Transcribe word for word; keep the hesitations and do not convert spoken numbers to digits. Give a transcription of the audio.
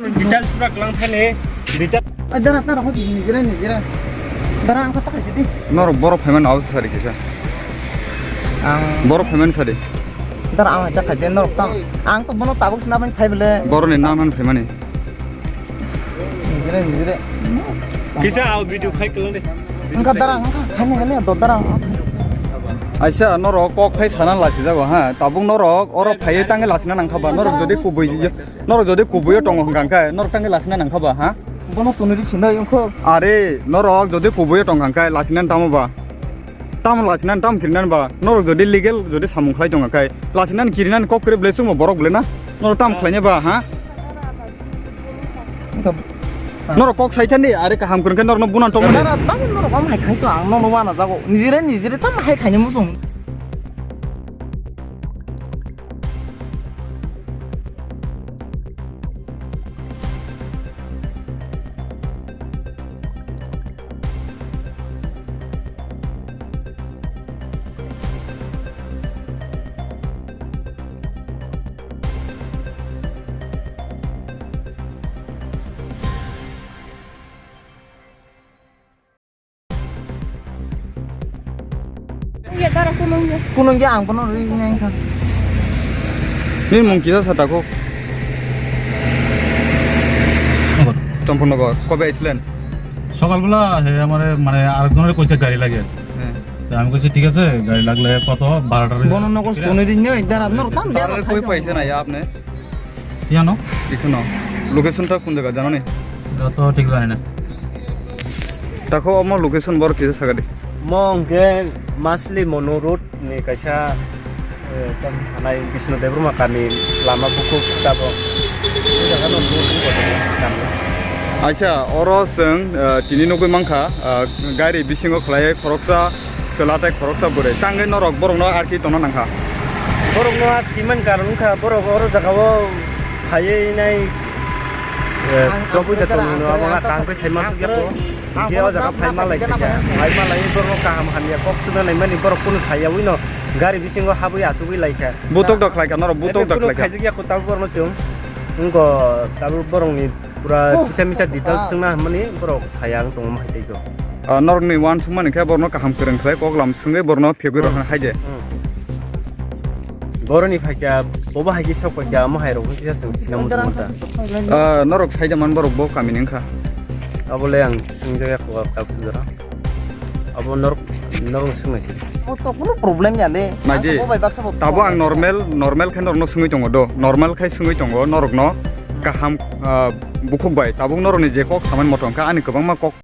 Details pura klang thani. Detail. Ai, dara, dara, hodi, nijira, nijira. Dara, ang kata kaisa di. Norok borok phaimani ausa sari kisa. Ang borok phaimani sari. Dara, ang hacha khaide norok tang. Ang to bono tabuk sina bani phai bele. Boroni nang nang phaimani. Nijira, nijira. Kisa au video khai klang de. Ang ka dara, ang ka khani gale do dara. Aisa norok kok phai sana lasi jago ha. Tabuk norok oro phai tangi lasina nang khaba. Norok jodi kubui Norok jodi kubuyo tongo hwnkha khe, norok tangwi lasina nangkha ba, ha? Bono tunuri sinai wngkho. Are, norok jodi kubuyo tongkha khe, lasinani tamo ba? Tamo lasinani, tamo kirinani ba? Norok jodi legal jodi samung khlai tongkha khe, lasinani kirinani kok kwrwi belai chwngbo borok belai na? Norok tamo khlaina ba, ha? Wngkha. Norok kok saithani, are kaham kwrwngkhe norokno bunan tongmani. Dara, tamo norok am hai khai to ang nono wana jago. Nijire, nijire tamo hai khaina muchung. Iya, dara kunung ya. Kunung ya, ang kunung ri neng kha. Nini mung kisa sa tako? Champaknagar. কবে আইছিলেন? সকালবেলা হে আমারে মানে আরেকজনের কইছে গাড়ি লাগে। হ্যাঁ। তো আমি কইছি, "ঠিক আছে, গাড়ি লাগলে কত? বারোটার।" বননগর তো নই দিন নই, দাঁড়া, নর তাম বারোটার কই পাইছেন আইয়া আপনি? ইয়ানো? এখানো। লোকেশনটা কোন জায়গা জানো নি? এটা তো ঠিক জানি না। দেখো, আমার লোকেশন বড় কিছু থাকা দি। Mo hwnkhe Masli Monu road ni kaisa, eh, tamo thanai Bisnu Debbarma kami lama bukhuk tabok. O jaga no bukhuk kotor kami. Aisa, oro chwng, eh, tini nugwi mankha, eh, gari bisingo khlaiwi khoroksa chwla tei khoroksa bwrwi. Tangwi norok borokno arki tongna nangkha. Borokno arki man karon wngkha, borok oro jagao phaiwi nai, eh, chobwi da tongmano abo kaham khe sai mansukya kho. Hingke o jaga phai malai kha, phai malai borokno kaham hamya kok swna naimani borok kunu sayawi no gari bisingo habwi asugwi lai kha. Butok dok khlai kha, norok butok dok khlai kha. Khaijak ya kho tabuk borokno chwng. Wngkho tabuk borokni pura kisa misa details swngna hwnmani borok saya wng tongo hai tei kho. Ah, norokni uansukmani khe borokno kaham kwrwng khlai kok lam swngwi borokno phegwi rw hai de. Hmm. Boroni phaikya, bobo haikhe sok paikya, amo hai rok kisa swng sinamung tongmanta. Ah, norok saida man borok bo kami ni wngkha. Abole ang swngjak ya kok tak sujara. Abo norok, norok swngnaisi. O to kuno problem ya le. Naidi. Ang to bo bai baksa bo tabo ang problem ya. Normal, normal khe norokno swngwi tongo do. Normal khe swngwi tongo norokno kaham, ah, bukhuk bai. Tabuk norokni je kok samani moto wngkha ani kwbangma kok